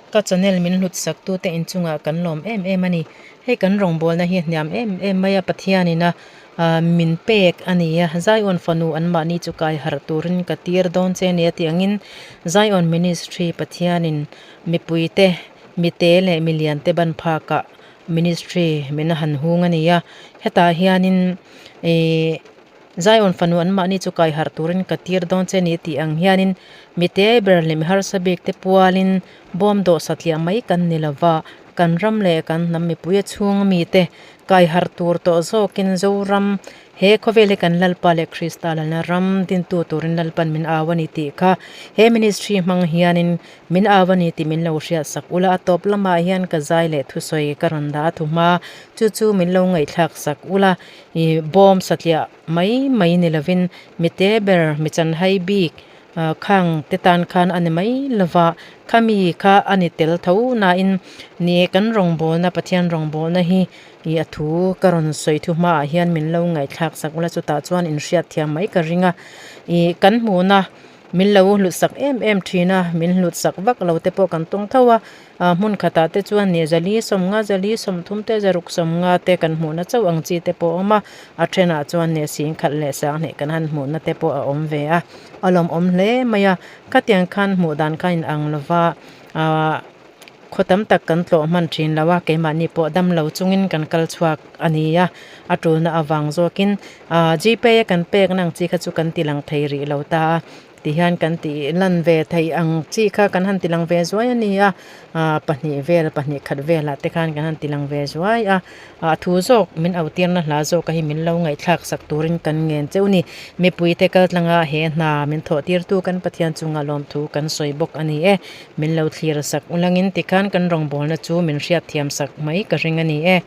Ka channel min hlut sak tute inchungah kan lawm em em a ni. Hei kan rawngbawlna hi a hniam em em mai a, Pathianin a min pek a ni a, Zion fanu anmahni chu kai harh turin ka tir dawn che a ni a tih angin Zion Ministry Pathianin mipuite, mite leh miliante ban phakah Ministry min a han hung a ni a, hetah hianin ihh Zion fanu anmahni chu kai harh turin ka tir dawn che a ni tih ang hianin mite ber leh mi harsa bik te pualin bawm dawh satliah mai kan ni lova, kan ram leh kan hnam mipui a chhung mite kai harh tur tawh zawkin Zoram he khawvel hi kan Lalpa leh Krista lalna ram dintu turin Lalpan min au a ni tih kha he ministry hmang hianin Min au a ni tih min lo hriat sak ula, a tawp lamah hian ka zai leh thusawi ka rawn dah a thu hma, chu chu min lo ngaihthlak sak ula, ih bawm satliah mai mai ni lovin mi te ber mi chanhai bik khang te tan khan a ni mai lova, khami kha a ni tel tho nain ni e kan rawngbawlna Pathian rawngbawlna hi ih a thu ka rawn sawi thu hmaah hian min lo ngaihthlak sak ula chutah chuan inhriatthiam mai ka ring a, ih kan hmuhna. Min lo hlut sak em em thin a, min hlut sak vak lo te pawh kan tawng tho a, ah hmun khatah te chuan ni zali sawmnga zali sawmthum te zaruk sawmnga te kan hmuhna chauh ang chi te pawh a awm a, a thenah chuan ni singkhat leh sanghnih kan han hmuhna te pawh a awm ve a, a lawmawm hle mai a, khatiang khan hmuh dan kha a inang lo va, ah. Khaw tam tak kan tlawh hman thin lo a, keimahni pawh dam lo chungin kan kal chhuak a ni a, a tulna avang zawkin ah gpay a kan pek na ang chi kha chu kan ti lang thei rih lo ta a, tihian kan tih lan ve theih ang chi kha kan han ti lang ve zuai a ni a, ah pahnih vel pahnih khat velah te khan kan han ti lang ve zuai a. A thu zawk min au tirna hla zawk a hi min lo ngaihthlak sak turin kan ngen cheu ni. Mipuite kal tlanga he hna min thawh tirtu kan Pathian chunga lawmthu kan sawi bawk a ni e. Min lo thlir sak ulangin tikhan kan rawngbawlna chu min hriatthiam sak mai ka ring a ni e.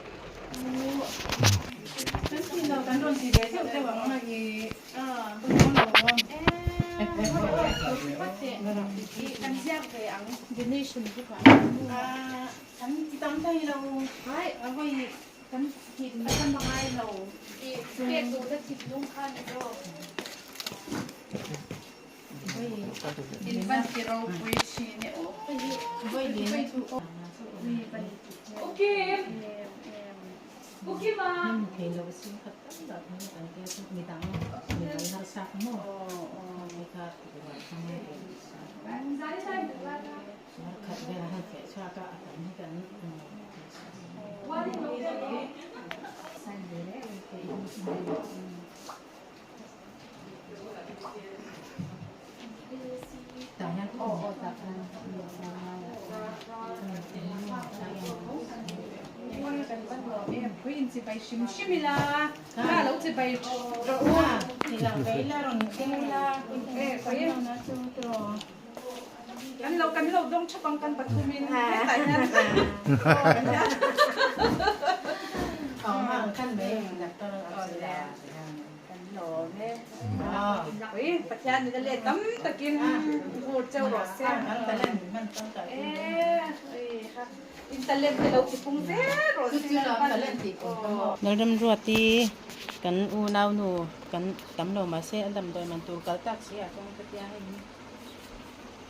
Kan ti tam thei lo. Hai, a voi kan ti a tam ngai lo. I pek duh na thinlung kha ni zawk. In van ti ropui thin e aw. Voi lin a chu. Okay. Okay ma. Thei lo sin khat tam dah kan tia chu midang midang harsak maw. Kha Khat vel a han feh chhuak a, a tam hi kan Chibai hrim hrim ila, kha lo chibai rawh u. Kan lo kan lo dawng thap ang kan pathumin hetah hian. Ui Pathian min a let tam takin vur cheu rawh se. In talent te lo ti pung zel rawh se. Lalremruati kan unau nu kan tam lo mahse a damdawi man tur kal tak si ah chuan ka tia hei hi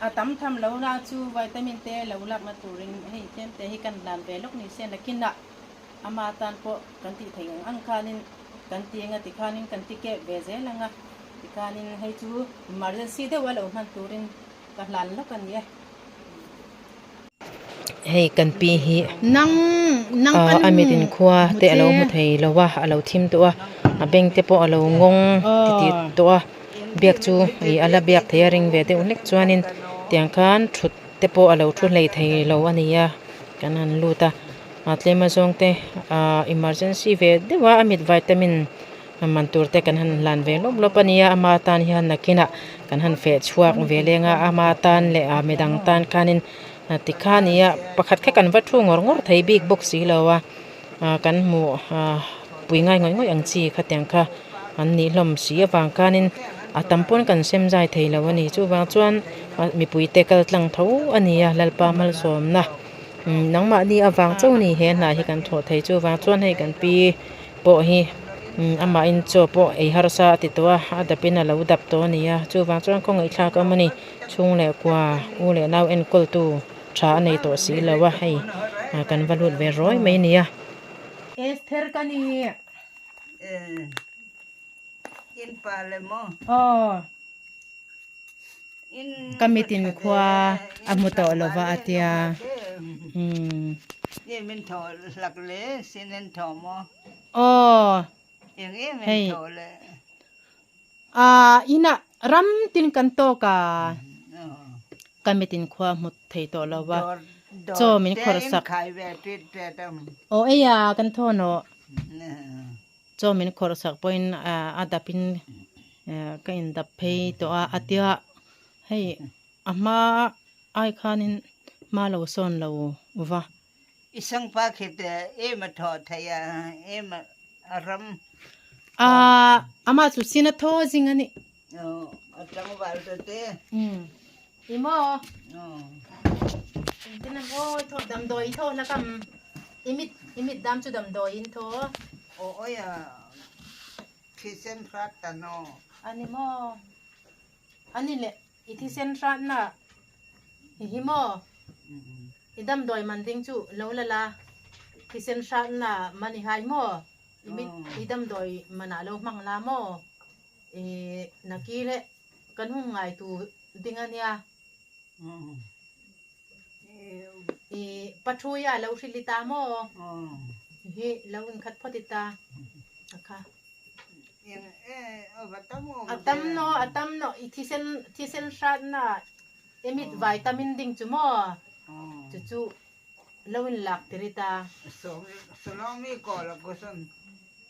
a tam tham lo na chu vitamin te lo lakna turin hei tlem te hi kan hlan ve lawk ni se nakin ah ama tan pawh kan tih theih ang ang khanin kan ti anga tikhanin kan ti kep ve zel anga tikhanin hei chu emergency deuh a lo hman turin ka hlan lawk a ni e. Hei kan pi hi a mit inkhua te a lo hmu thei lo a a lo thim tawh a a beng te pawh a lo ngawng titih tawh a biak chu ih a la biak thei a ring ve deuh hlek chuanin tiang khan thut te pawh a lo thu hlei thei lo a ni a kan han lut a a tlem azawng te ah emergency ve deuh a a mit vitamin man tur te kan han hlan ve lawp lawp a nia ama tan hian nakinah kan han feh chhuak ve leng a ama tan leh a midang tan khanin tikhan ih a pakhat kha kan va thu ngawr ngawr thei bik bawk si lo a ah kan hmuh ah pui ngai ngawih ngawih ang chi khatiang kha an nih hlawm si avang khanin a tam pawn kan sem zai thei lo a ni chuvang chuan mipui te kal tlang tho a ni a Lalpa malsawmna nangmahni avang chauh a ni he hna hi kan thawh thei chuvang chuan hei kan pi. Pawh hi amahin chaw pawh ei harsa a ti tawh a, a dapin a lo dap tawh a ni a, chuvang chuan khaw ngaihthlak a awm a ni, chhung leh kua u leh nau enkawltu. Tha a nei tawh si lo a, hei kan va lut ve rawi mai nia. Esther ka ni. Aw. Ka mitin khua a hmu tawh lo va a tia. Umm. Aw. Hei. Aaa inah ram tin kan tawk a, ka mitin khua hmu thei tawh lo va, chaw min khawrh sak. Aw ei a kan thawn aw, chaw min khawrh sak pawhin a dap in ka in dap phei tawh a, a tia hei a hma ai khanin hma lo sawn lo va. I sangpa khi te em a thaw thei a, em a ram. Aaa amah chu sin a thaw zing a ni. Aw a tlangval te te. Umm i maw. Engtin a maw i thaw damdawi i thaw hlak am i mit i mit dam chu damdawi in thaw. Aw awi a thisen hrat ta naw. A ni maw a ni le i thisen hrat na i hi maw. I damdawi man ding chu lo la la, thisen hratna man i hai maw? I mit i damdawi manah lo hmang la maw? I naki le kan hung ngai tu ding a nia. I pathui a lo hril i ta maw? Hi lo inkhat phawt i ta. A kha. A tam no, a tam no, i thisen thisen hratna I mit vitamin ding chu maw? Chu chu lo in lak tir i ta. Salawmi ko la ku sun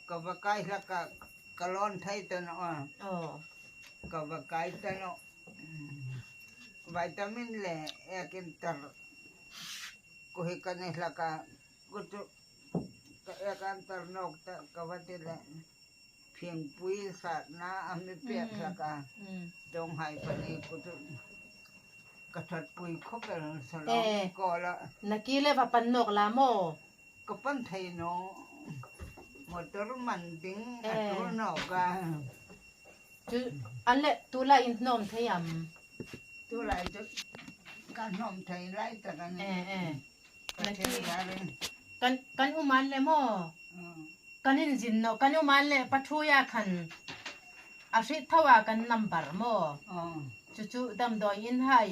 ka va kai hlak a ka lawn thei ta no a ka va kai ta no vitamin le ekin tar ku hi kan i hlak a ku chu ka ekan tar nok ta ka va ti le. Thingpui satna a mi pek hlak a, Chawnghai pahnih ku chu ka thatpui khawp e Salawm kawl a. Naki le va pan nawk la maw? Ka pan thei no, motor man ding a tur nawk a. Chu an le tulai in hnawm thei am? Tulai chu ka hnawm thei lai tak a ni. Naki kan um an le maw? Kan in zin no kan um an le pathuia khan a hrih tho a kan number maw? Chu chu damdawi in hai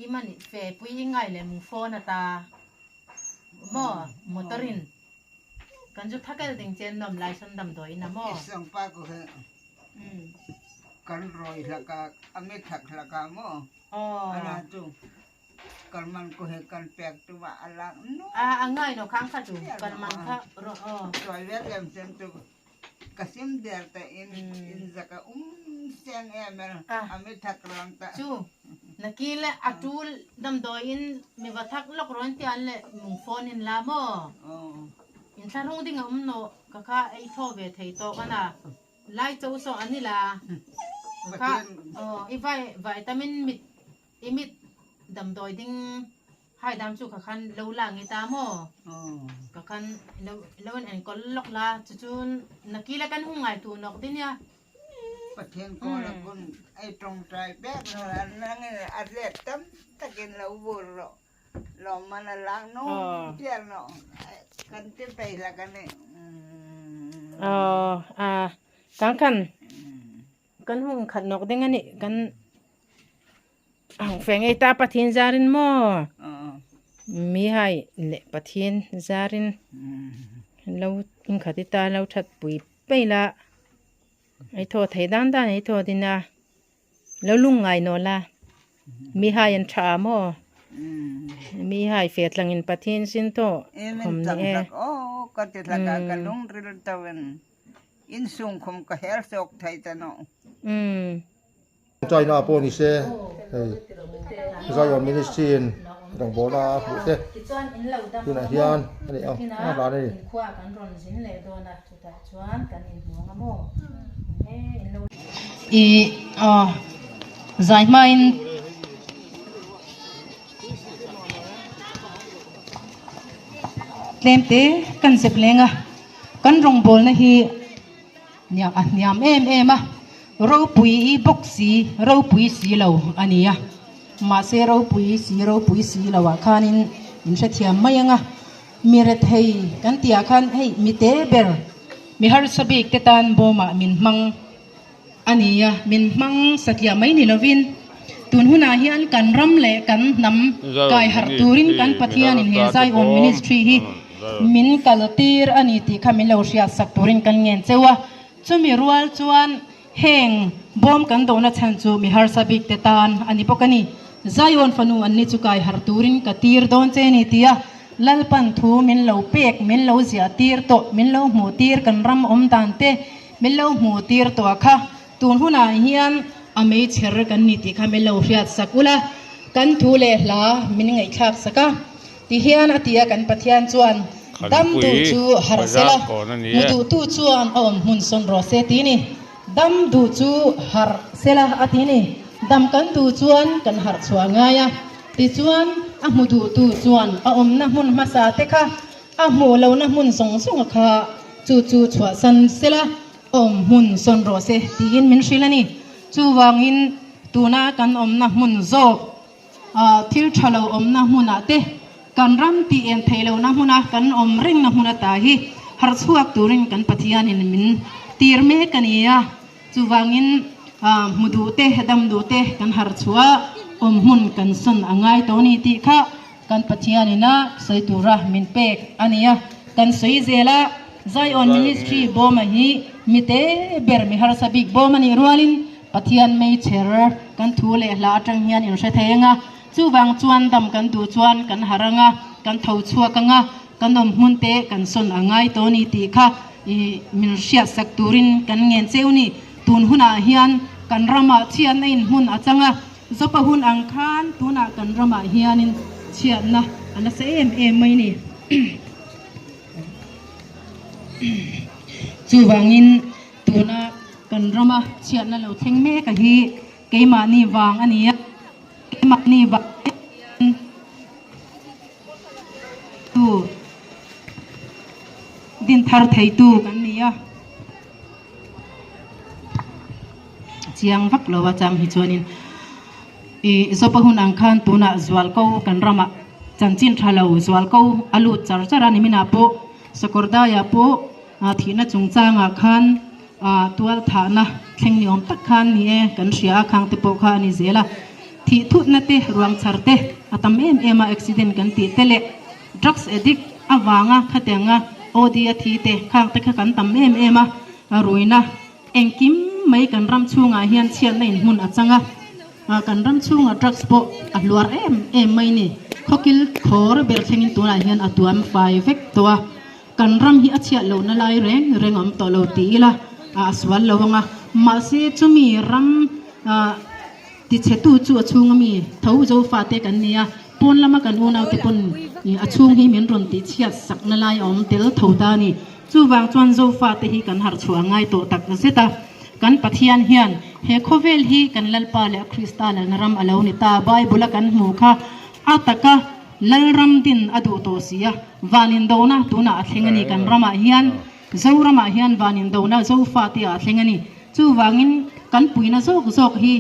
i man fe pui i ngai le mung phone ata maw motor in kan zu thakel ding chen nom lai son damdawi in a maw? Isangpa ko he kan roi hlaka ami thak hlaka maw? Ala chu Kalman ko he kan pek tu wa alak nu. A a ngai no khang kha chu kalman kha ro o. Choi ve lem sem chu kasim der ta in in zaka um seng em el ami thak rang ta. Chu naki le atul damdawi in mi va thak lok ron tian le mung phone in la mo. In thla rung ding a um no ka kha ei tho ve thei tawk ana. Lai cho so ani la. Kha i vai vitamin mit I mit damdawi ding haidam chu ka khan lo la nge ta maw? Ka khan lo in enkawl lawk la chuchun naki le kan hung ngai tu nawk din ya. Pathian kawl a kun ei tawngtai pek nang in a let tam takin lo vur rawh lawmman a lak no tial no kan ti pei hlak ani. Aw a kang khan Kan hung khat nawk ding a nih kan hung feng ei ta Pathian zarin maw mi hai leh Pathian zarin lo inkhat i ta lo that pui pei la ei thaw thei dan dan ei thaw din a lo lung ngai naw la mi hai an tha maw mi hai fe tlang in Pathian sin thaw khawm ni e. Insung khum ka her sawk thei ta no. China pawh ni se hei Zion Ministry in rawngbawlna a hmuh te tunah hian a ni ang a dan a ni. I aw zai hmain. Tlem te kan zep leng a. Kan rawngbawlna hi a hniam em em a, ropui i bawk si, ropui si lo a ni a. Mahse ropui si ropui si lo ah khanin in hrethiam mai ang a, mi rethei kan tih ah khan hei mi te ber mi harsa bik te tan bawmah min hmang a ni a, min hmang satliah mai ni lovin tun hunah hian kan ram leh kan hnam kai harh turin kan Pathianin he Zion Ministry hi min kal tir a ni tih kha min lo hriatsak turin kan ngen cheu a, chumi rual chuan Heng bawm kan dohna chhan chu mi harsa bik te tan a ni bawk a ni. Zion fanu an ni chu kai harh turin ka tir dawn che ni tia Lalpan thu min lo pek, min lo ziah tir tawh, min lo hmuh tir kan ram awm dan te min lo hmuh tir tawh a kha. Tun hunah hian a meichher kan ni tih kha min lo hriat sak ula, kan thu leh hla min ngaihthlak sak a. Tihian a ti a, kan Pathian chuan dam duh chu harh sela, hmu duhtu chuan a awm hmun sawn rawh se ti ni. Dam duh chu harh sela a ti ni. Dam kan duh chuan kan harh chhuah ngai a, tichuan a hmu duhtu chuan a awmna hmun hmasa te kha a hmuh lohna hmun zawng zawnga kha chu chu chhuahsan sela a awm hmun sawn rawh se tiin min hrilh a ni. Chuvangin tuna kan awmna hmun zawk Thil tha lo awmna hmunah te, kan ram tih en theih lohna hmuna kan awm rengna hmun ata hi harh chhuak turin kan Pathianin min tir mek a ni a. Chuvangin hmu duh te, dam duh te kan harh chhuah a, awm hmun kan sawn a ngai tawh a ni tih kha kan Pathianin a sawi tura min pek a ni a. Kan sawi zel a, Zion Ministry bawma hi mite ber mi harsa bik bawm a nih rualin, Pathian meichher kan thu leh hla atang hian in hre thei ang a, chuvang chuan dam kan duh chuan kan harh ang a, kan tho chhuak ang a, kan awm hmun te kan sawn a ngai tawh a ni tih kha i min hriatsak turin kan ngen cheu ni. Tun hunah hian kan ramah chhiatna in hmun a chang a, Zopa hun ang khan tunah kan ramah hianin chhiatna a nasa em em mai ni. Chuvangin tuna kan rama chhiatna lo thleng mek a hi keimahni vang a ni a, keimahni vang hian tu din thar theitu kan ni a, chiang vak lo a chang hi chuanin ih Zopa hun ang khan tunah zualko kan ramah chanchin tha lo zualko a lut char char a niminah pawh Sakawrdaiah pawh thihna chungchangah khan tual thahna thleng ni awm tak khan ni e kan hria a, khang te pawh kha a ni zel a. Thih thutna te, ruang chhar te a tam em em a, accident kan tih te leh drugs addict avanga khatianga OD a thi te khang te kha kan tam em em a, ruina engkim mai kan ram chhungah hian chhiatna inhmun a chang a. Kan ram chhungah drugs pawh a hluar em em mai ni. Khawkil khawr ber thlengin tunah hian a tuam fai vek tawh a. Kan ram hi a chhiat lohna lai reng reng a awm tawh lo ti ila a sual lo ang a. Mahse chumi ram tichhetu chu a chhunga mi tho zo fate kan ni a. Pawn lama kan unaute pawn a chhung hi min rawn tihchhiat sakna lai a awm tel tho ta a ni. Chuvang chuan Zofate hi kan harh chhuah a ngai tawh tak zet a, kan Pathian hian he khawvel hi kan Lalpa leh a Krista lalna ram a lo ni ta. Bible a kan hmu kha a taka Lalram din a duh tawh si a, van indona tunah a thleng a ni. Kan ramah hian Zoramah hian van indona Zofate ah a thleng a ni. Chuvangin kan puihna zawk zawk hi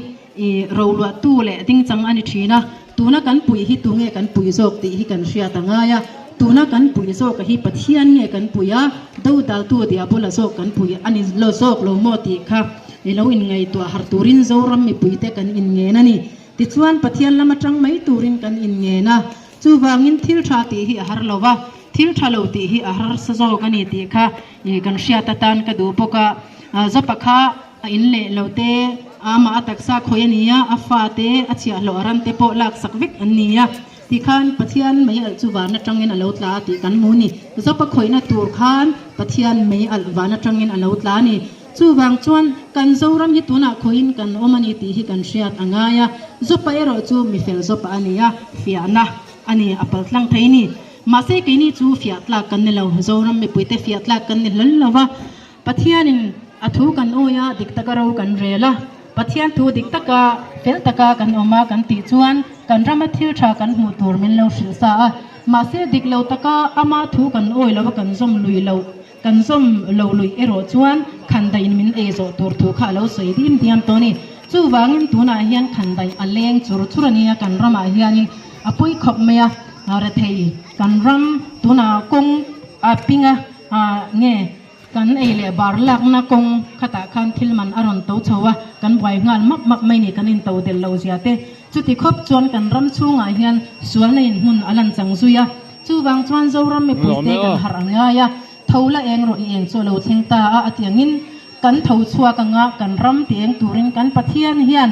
i roluahtu leh dingchang a ni thin a, tuna kan puih hi tunge kan puih zawk tih hi kan hriat a ngai a, tuna kan puih zawk a hi Pathian nge kan puih a, dodaltu diabola zawk kan puih a ni lo zawk lo maw tih kha i lo inngaihtuah harh turin Zoram mipuite kan inngen a ni. Tichuan Pathian lam atang mai turin kan inngen a, chuvangin thil tha tih hi a har lo va, thil tha lo tih hi a harsa zawk a ni tih kha i kan hriat atan ka duh bawk a, Zopa kha a in leh lo te, amah a taksa khawi a ni a, a fa te, a chhiahhlawh a ram te pawh laksak vek an ni a, tikhan Pathian mei alh chu van atangin a lo tla a tih kan hmu ni. Zopa khawihna tur khan Pathian mei alh van atangin a lo tla a ni. Chuvang chuan kan Zoram hi tunah khawihin kan awm a ni tih hi kan hriat a ngai a, Zopa erawh chu mifel Zopa a ni a, fiahna a ni, a paltlang thei ni. Mahse keini chu fiah tlak kan ni lo, Zoram mipuite fiah tlak kan ni hlawl lo va, Pathianin a thu kan awi a, dik taka ro kan rel a, Pathian thu dik taka, fel taka kan awm a kan tih chuan kan rama thil tha kan hmuh tur min lo hrilh sa a. Mahse dik lo taka ama thu kan awi lo a kan zawm lui loh, kan zawm lo lui erawh chuan khan dahin min ei zawh tur thu kha a lo sawi dim diam tawh a ni. Chuvangin tunah hian khandaih a leng chur chur a nia kan ramah hianin a pawi khawp mai a, rethei kan ram tunah kawng a ping a nge kan ei leh bar lakna kawng khatah khan thil man a rawn to chho a, kan buai nghal map map mai ni kan into del lo zia te. Chuti khawp chuan kan ram chhungah hian sualna in hmun a lan chang zui a, chuvang chuan Zoram mipuite kan harh a ngai a, Tho la eng rawh i eng chu a lo thleng ta a, a ti angin kan tho chhuak anga kan ram ti eng turin kan Pathian hian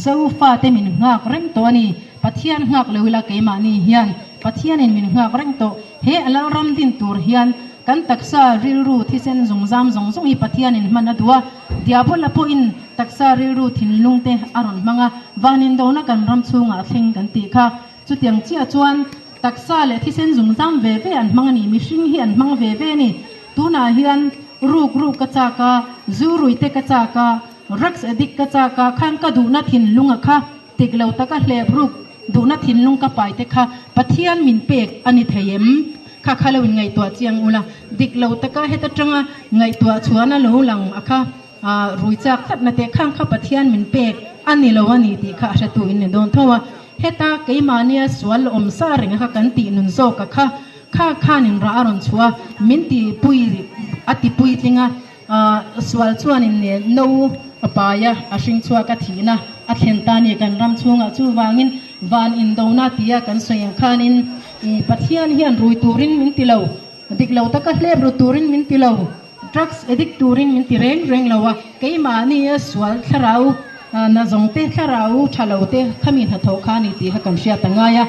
Zofate min nghak reng tawh a ni. Pathian nghak lo ila keimahni hian Pathianin min nghak reng tawh. He a Lalram din tur hian kan taksa rilru thisen zungzam zawng zawng hi Pathianin hman a duh a, Diabola pawhin taksa rilru thinlung te a rawn hmang a, van indona kan ram chhungah a thleng kan tih kha. Chutiang chiah chuan taksa leh thisen zungzam ve ve an hmang a ni, mihring hi an hmang ve ve a ni. Tunah hian ruk ruk ka chak a, zu rui te ka chak a, drugs addict ka chak a, khang ka duhna thinlung a kha tik lo taka hlep ruk duhna thinlung ka pai te kha Pathian min pek a ni thei em? Kha kha lo in ngaihtuah chiang ula, dik lo taka heta tanga ngaihtuah chhuan a lo lang a kha. Rui chak tlatna te khang kha Pathian min pek a ni lo a ni tih kha a hretu in ni dawn tho a. Heta keimahnia sual awm sa reng kha kan tih nun zawk a kha, kha khanin rah a rawn chhuah a, min ti pui a ti puitling a, sual chuanin no a pai a, a hring chhuak a thihna a thlen ta a ni kan ram chhungah. Chuvangin van indona tia kan sawi ang khanin Pathian hian rui turin min ti lo, dik lo taka hlep ru turin min ti lo. Drugs addict turin min ti reng reng lo a, keimahni sual thlarau na zawng te, thlarau tha lo te khami hnathawh kha a ni tih kha kan hriat a ngai a.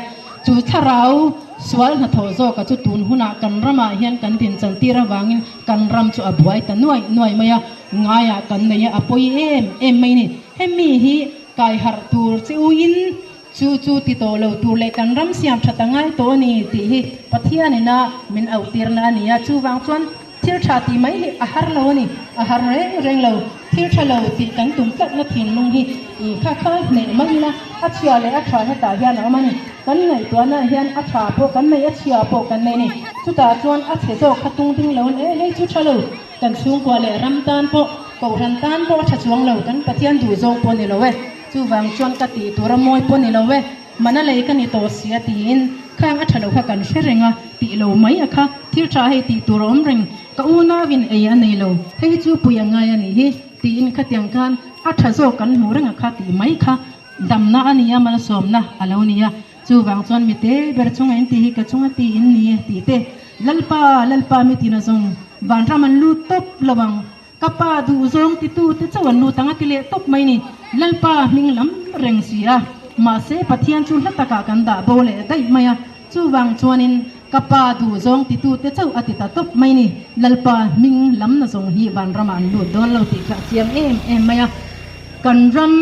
Chu thlarau sual hnathawh zawka chu tun hunah kan ramah hian kan dinchan tir avangin kan ram chu a buai ta nuai nuai mai a, ngaiah kan nei a, a pawi em em mai a ni. Hemi hi kaiharh tur che uin Chu chu ti tawh lo tur leh kan ram siam tha ta ngai tawh a ni tih hi Pathianin a min auhtirna a ni a, chuvang chuan thil tha tih mai hi a har lo a ni, a har reng reng lo. Thil tha lo tih kan tum tlatna thinlung hi i kha kha hneh mai ila, a chhia leh a tha hetah hian a awm a ni. Kan ngaihtuahna hian a tha pawh kan nei, a chhia pawh kan nei a ni. Chutah chuan a chhe zawk kha tung ding lo a ni, e hei chu tha lo, kan chhungkua leh ram tan pawh, kohhran tan pawh a tha chuang lo, kan Pathian duh zawng pawh a ni lo e. Chuvang chuan ka tih tur a mawi pawh ni lo e, mana lei ka ni tawh si a tiin khang a tha lo kha kan hre reng a, tih lo mai a kha, thil tha hei tih tur a awm reng, ka unauin ei a nei lo, hei chu pui a ngai a nih hi tiin khatiang khan a tha zawk kan hmuh reng a kha tih mai kha damna a nia malsawmna a lo nia, chuvang chuan mi te ber chunga in tih hi ka chunga ti in ni e tih te Lalpa Lalpa mi tina zawng vanram an lut tawp lo ang. Ka pa duh zawng titu te chauh an lut ang a ti leh tawp mai ni. Lalpa hming lam reng si a, mahse Pathian chu hla takah kan dah bo leh daih mai a, chuvang chuanin ka pa duh zawng titu te chauh a ti ta tawp mai ni. Lalpa hming lam na zawng hi vanramah an lut dawn lo tih kha a chiang em em mai a. Kan ram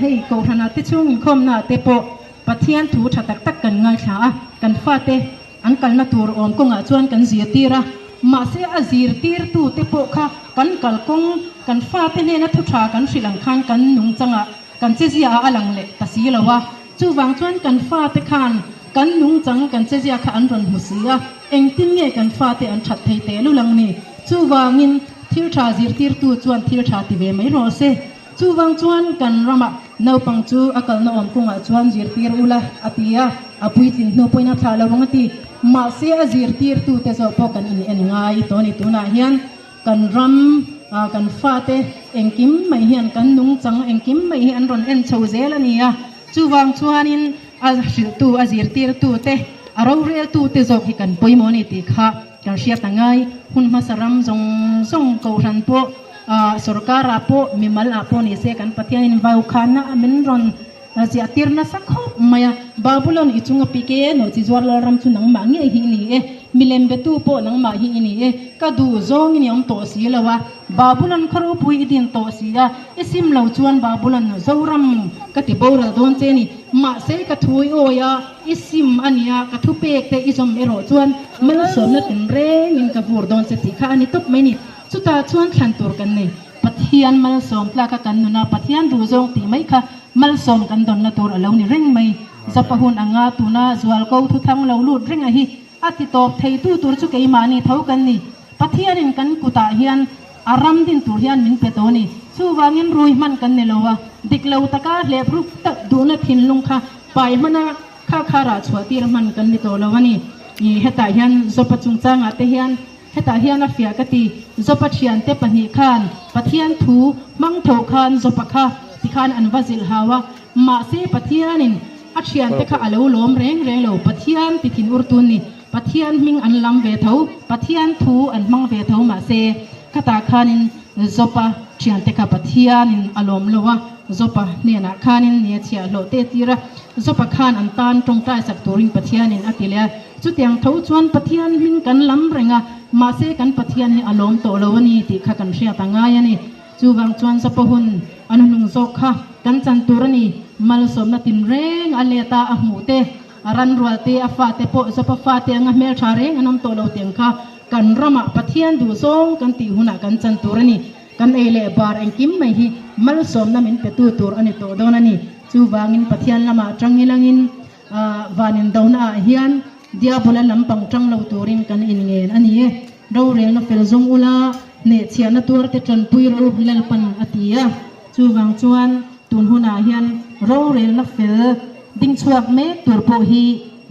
hei Kohhranah te chhung inkhawmnaah te pawh Pathian thu tha tak tak kan ngaithla a, kan fate An kalna tur awm kawngah chuan kan zirtir a, mahse a zirtirtute pawh kha kan kalkawng, kan fate hnena thu tha kan hrilh ang khan kan nungchangah, kan cheziaah a lang leh ta si lo a. Chuvang chuan kan fate khan kan nungchang, kan chezia kha an rawn hmu si a, engtin nge kan fate an that thei teh lul ang ni? Chuvangin thil tha zirtirtu chuan thil tha ti ve mai rawh se. Chuvang chuan kan ramah naupang chu a kalna awm kawngah chuan zirtir ula a ti a, a puitlin hnu pawhin a thlah lo ang a ti. Mahse a zirtirtute zawk pawh kan in en ngai tawh a ni. Tunah hian kan ram, kan fate engkim mai hian kan nungchang engkim mai hi an rawn en chho zel a ni a. Chuvang chuanin a hrilhtu, a zirtirtute, a roreltute zawk hi kan pawimawh a ni tih kha Kan hriat a ngai, hun hmasa ram zawng zawng kohhran pawh sorkar ah pawh mimal ah pawh ni se kan Pathianin vaukhana a min rawn ziah tir nasa khawp mai a, Babulon i chunga pik e, nawhchi zuar lalram chu nangmah ngei hi i ni e, milem betu pawh nangmah hi i ni e, ka duh zawngin i awm tawh si lo a, Babulon khaw ropui i din tawh si a, i sim lo chuan Babulon Zoram ka ti boral dawn che ni, mahse ka thui awi a. I sim a nia, ka thu pek te i zawm erawh chuan malsawmna tin rengin ka vur dawn che tih kha a ni tawp mai ni. Chutah chuan thlan tur kan nei. Pathian malsawm tlaka kan nuna Pathian duh zawng tih mai kha malsawm kan dawnna tur a lo ni reng mai. Zapa hun anga tuna zualko thuthang lo lut renga hi a ti tawp theitu tur chu keimahni tho kan ni. Pathianin kan kutah hian a ram din tur hian min pe tawh a ni. Chuvangin rui hman kan ni lo a, Dik lo taka hlep ruk tak duhna thinlung kha pai hmana kha kha rah chhuah tir hman kan ni tawh lo a ni. Ih hetah hian Jopa chungchangah te hian hetah hian a fiah ka ti. Jopa thiante pahnih khan Pathian thu hmang tho khan Jopa kha tikhan an va zilh hau a. Mahse Pathianin a thiante kha a lo lawm reng reng lo. Pathian ti thin ur tun ni. Pathian hming an lam ve tho, Pathian thu an hmang ve tho mahse khatah khanin Jopa thiante kha Pathianin a lawm lo a, Jopa hnenah khanin ni a chhiahhlawh te tir a, Jopa khan an tan tawngtai sak turin Pathianin a ti leh a, chutiang tho chuan Pathian hming kan lam reng a, mahse kan Pathian hi a lawm tawh lo a ni tih kha kan hriat a ngai a ni. Chuvang chuan Jopa hun a hnuhnung zawk kha kan chan tur a ni, malsawmna tinreng a let a a hmuh te. A ran rual te, a fate pawh Jopa fate anga hmeltha reng an awm tawh lo teng kha kan ramah Pathian duh zawng kan tih hunah kan chan tur a ni. Kan ei leh bar engkim mai hi malsawmna min petu tur a ni tawh dawn a ni. Chuvangin Pathian lamah tang ilangin van indona ah hian Diabola lampang tang lo turin kan inngen a ni e. Rorelna fel zawng ula hnehchhiahna tuarte tanpui ro Lalpan a ti a. Chuvang chuan tun hunah hian rorelna fel ding chhuak mek tur pawh hi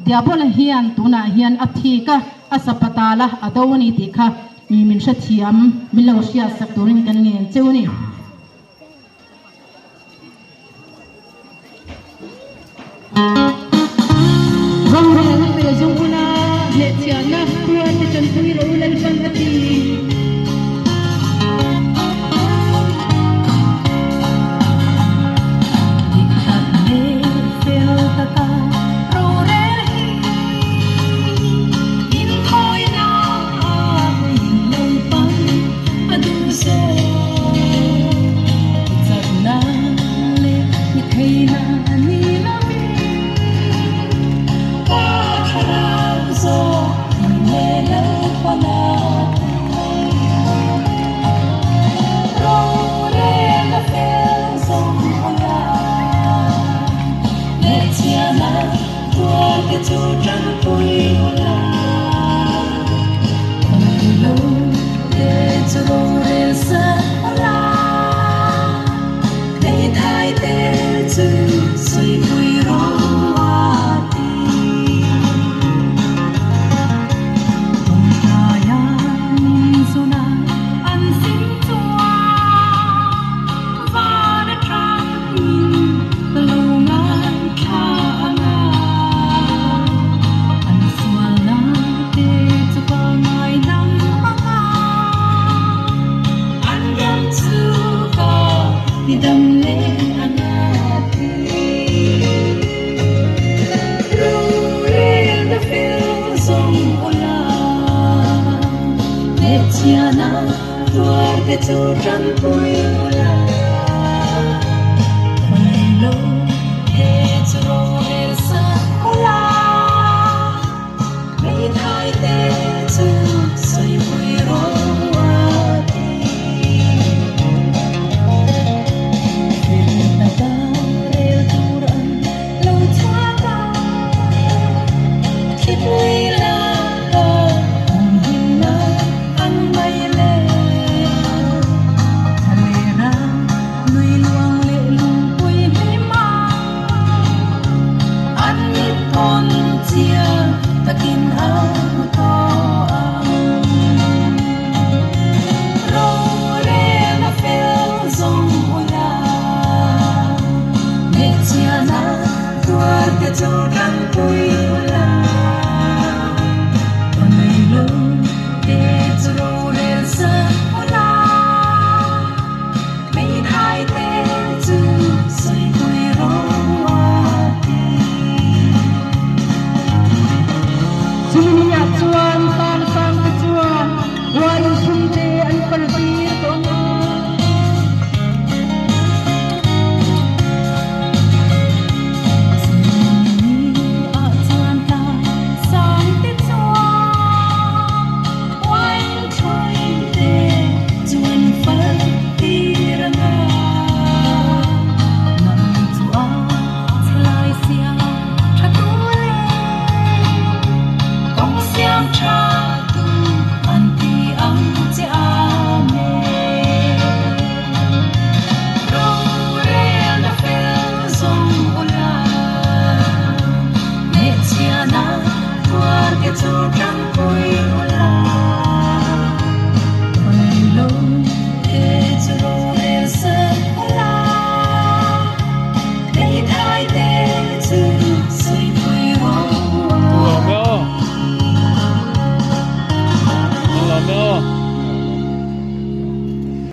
Diabola hian tunah hian a thik a, a sapatal a, a do a ni tih kha mi min hrethiam, min lo hriatsak turin kan ngen cheu a ni. Rorelna fel zawng ula hnehchhiahna tuarte tanpui ro Lalpan a ti. Dik tak leh fel taka rorel hi inthawina in Lalpan a duh zawk. I chakna leh i theihna ni lovin Pa thlarau zawk in leh Lalpan a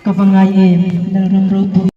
Ka va ngai em Lalram ropui.